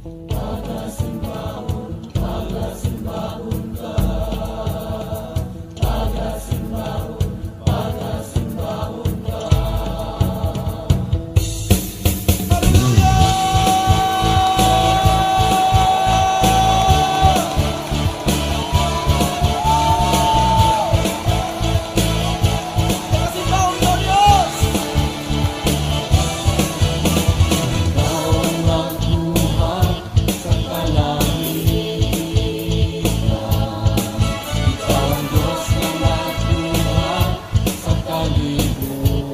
Pagasimbahon ka, Diyos! Ikaw ang nagbuhat sa kalangitan. Ikaw ang Diyos na nagbuhat sa kalibutan.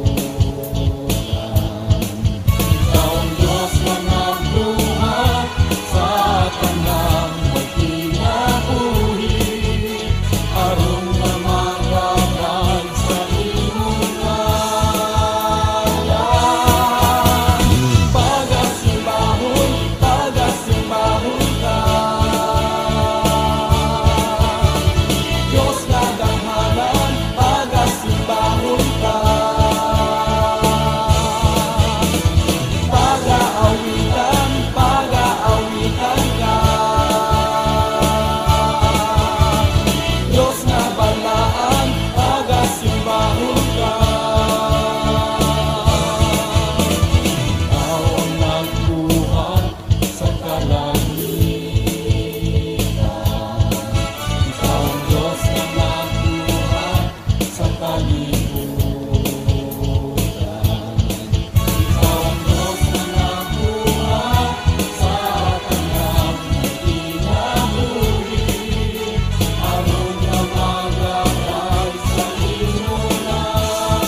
Ikaw ang Diyos na nagbuhat sa tanang may kinabuhi, aron nga mag-alagad sa imong ngalan. Pagasimbahon, pagasimbahon ka, Diyos nga gamhanan, pagasimbahon ka. Pagaawitan, pagaawitan ka, Diyos nga balaan, pagasimbahon ka. Ikaw ang nagbuhat sa kalangitan. Ikaw ang Diyos na nagbuhat sa kalibutan. Ikaw ang Diyos na nagbuhat sa tanang may kinabuhi, aron nga mag-alagad sa imong ngalan.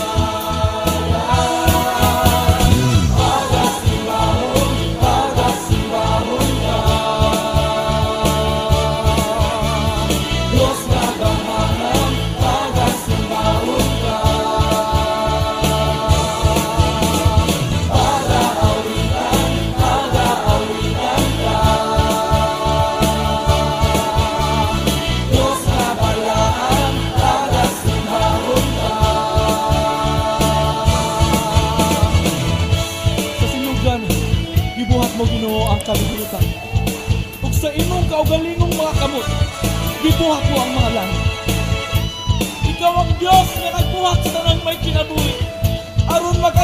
Pagasimbahon, pagasimbahon ka, Diyos nga gamhanan, pagasimbahon ka. Pagaawitan, pagaawitan ka, Diyos nga balaan, pagasimbahon ka. Sa sinugdan, gibuhat mo, Ginoo, ang kalibutan. Ug sa imong kaugalingong mga kamot, gibuhat mo ang mga langit. Ikaw ang Dios nga nagbuhat sa tanang may kinabuhi, aron mag